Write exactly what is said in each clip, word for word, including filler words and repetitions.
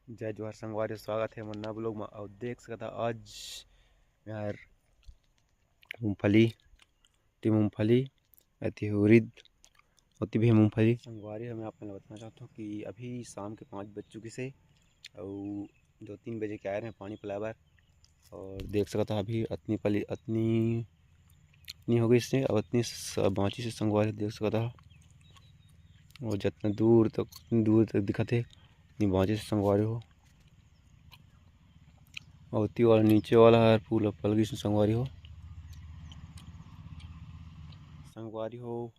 जय जोहार संगवारी, स्वागत हे मोर नवा vlog में। अउ देख सकत हा आज यार मूंगफली, ती मूंगफली, अति उरिद, अति भी मूंगफली। संगवारी हो, मैं आप मन ल बताना चाहत हूँ कि अभी शाम के पाँच बज चुकिस हे अउ दो तीन बजे के आए रहे पानी पलाए बर। अउ देख सकत हा अभी अतनी पली, अतनी, अतनी हो गइस हे, अउ अतनी स-, बाँचिस हे संगवारी हो, देख सकत हा। अउ जतना दूर तक, दूर तक दिखत हे, अतनी बाँचिस हे संगवारी हो। अउ ओती वाला नीचे वाला हर पूरा पल गिस हे संगवारी हो। संगवारी हो,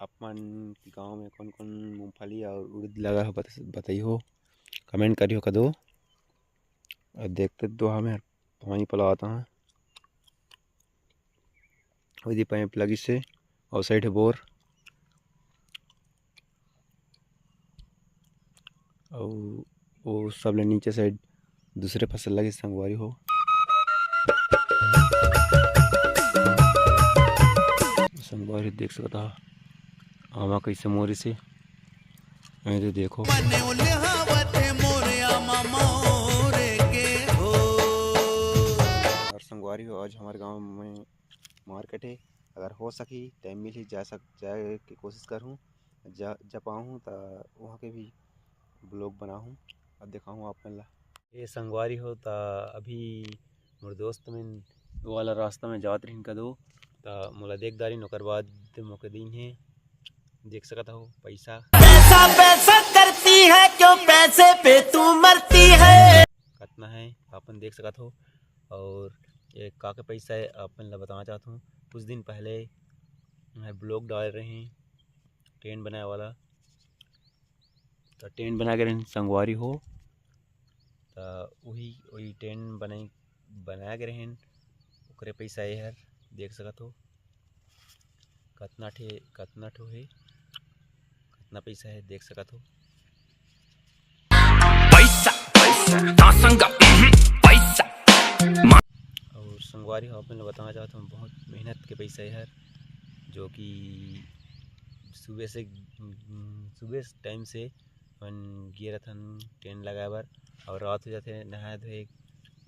आप मन के गाँव में कौन-कौन मूंगफली अउ उड़द लगा हे बत-, बताइहो, comment करिहो कदो। अउ देखते तो हमें पानी पलावत हन। ओदी पाइप लगिस हे, अउ side हे बोर, अउ ओ सबले नीचे side दूसरे फसल लगिस संगवारी हो। संगवारी देख सकत हा, आमा कइसे मोरिस हे। ये तो देखो। बने उल्हावत हे मोरे आमा मोरे के हो। अउ संगवारी हो, आज हमर गांव में market हे, अगर हो सकी, time मिलही, जा सक-, जाए के कोशिश करहूँ, जा, जा पाहूँ त वहाँ के भी vlog बनाहूँ, अब देखाहूँ आप मन ला। ए संगवारी हो, त अभी मोर दोस्त मन वो वाला रास्ता में जात रहिन कदो, त मोला देख डारिन, ओकर बाद मोके दीन हे, देख सकत हो पैसा। पैसा पैसा करती है क्यों, पैसे पे तू मरती है। कतना है अपन देख सकत हो। अउ ये का के पैसा है, आप मन ला बताना चाहत हूँ। कुछ दिन पहले मैं vlog डाले रहें tent बनाए वाला, त tent बना के रहें संगवारी हो, त वही, वही tent बनाई, बना के रहें, ओकरे पैसा ये हर देख सकत हो। कतना ठे, कतना ठो हे, कतना पैसा हे, देख सकत हो। पैसा, पैसा, ता संग, उहुं, पैसा। अउ संगवारी हो, आप मन ल बताना चाहत हूँ, बहुत मेहनत के पैसा हे हर, जो कि सुबह से, सुबह time से अपन गे रथन tent लगाए बर, अउ रात हो जाथे, नहाए धोए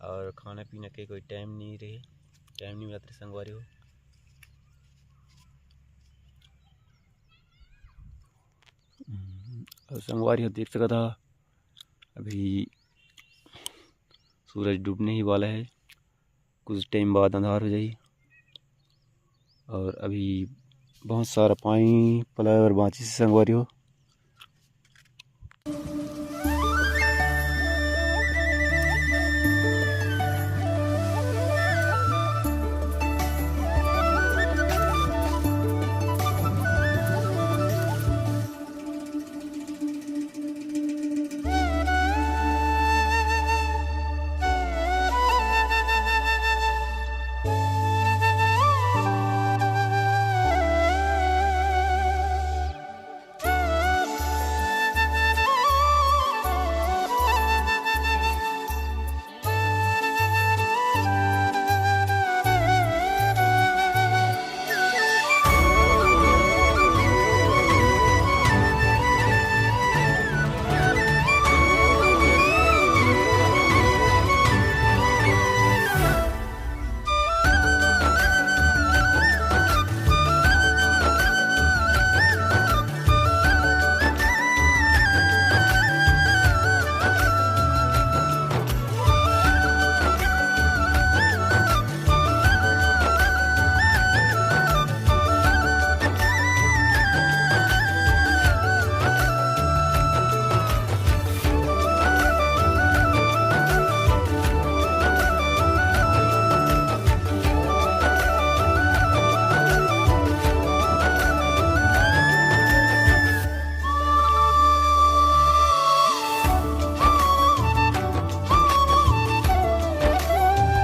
अउ खाना पीना के कोई time नहीं रहे, time नहीं मिलत रहे संगवारी हो। अउ संगवारी हो देख सकत हा, अभी सूरज डूबने ही वाला है, कुछ time बाद अंधार हो जाही। अउ अभी बहुत सारा पानी पलाए बर बाँचिस हे संगवारी हो।